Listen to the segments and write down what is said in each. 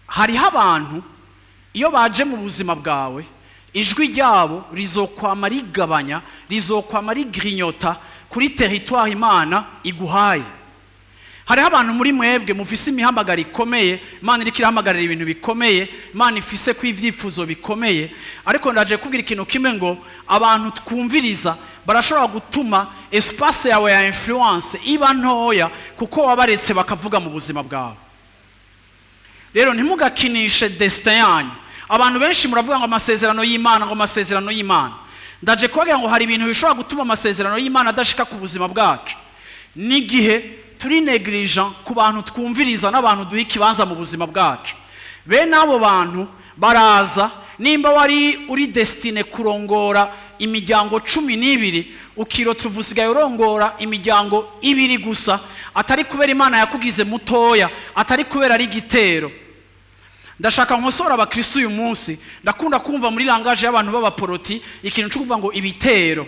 Hariho abantu iyo baje mu buzima bwawe, ijwi ryabo rizokwama rigabanya, rizokwama rigrinyota kuri territoire Imana iguhaye. Hariho abantu muri mwebwe mufise imihamagaro ikomeye, Imana iriko irahamagarira ibintu bikomeye, Imana ifise ko ivyifuzo bikomeye. Ariko ndaje kubwira ikintu kimwe, ngo abantu twumviriza barashobora gutuma espace yawe ya influence iba ntoya, kuko wabaretse bakavuga mu buzima bwawe. Rero ntimugakinishe destin yanyu. Abantu benshi muravuga ngo amasezerano y'Imana, ngo amasezerano y'Imana. Ndaje kubabwira ngo hari ibintu bishobora gutuma amasezerano y'Imana adashika ku buzima bwacu, n'igihe turi négligent ku bantu twumviriza n'abantu duha ikibanza mu buzima bwacu. Bene abo bantu baraza. Nimba wari uri destiné kurongora imiryango 12, ukirota usigaye urongora imiryango ibiri gusa, atari kubera Imana yakugize mutoya, atari kubera ari igitero. Ndashaka nkosora abakristo uyu munsi. Ndakunda kumva muri langage y'abantu b'abaporoti ikintu cyo kuvuga ngo ibitero.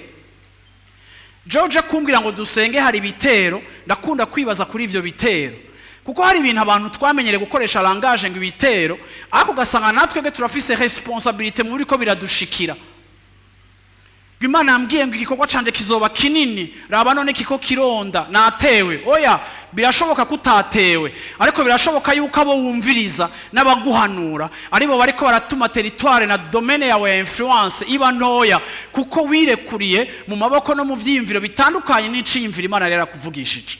George kumbwira ngo dusenge hari ibitero. Ndakunda kwibaza kuri ivyo bitero, kuko hari ibintu abantu twamenyereye gukoresha langage ngo ibitero, ariko ugasanga natwe turafise responsabilité muri ko biradushikira. Ngo Imana yambwiye ngo igikorwa canje kizoba kinini, raba none kiko kironda, natewe. Oya, birashoboka ko utatewe, ariko birashoboka yuko abo wumviriza n'abaguhanura aribo bariko baratuma territoire na domaine yawe ya influence iba ntoya, kuko wirekuriye mu maboko no mu vyiyumviro bitandukanye n'iciyumviro Imana rero yakuvugishije.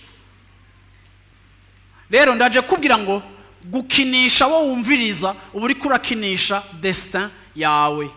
Rero ndaje kubwira ngo gukinisha abo wumviriza, uba uriko urakinisha destin yawe.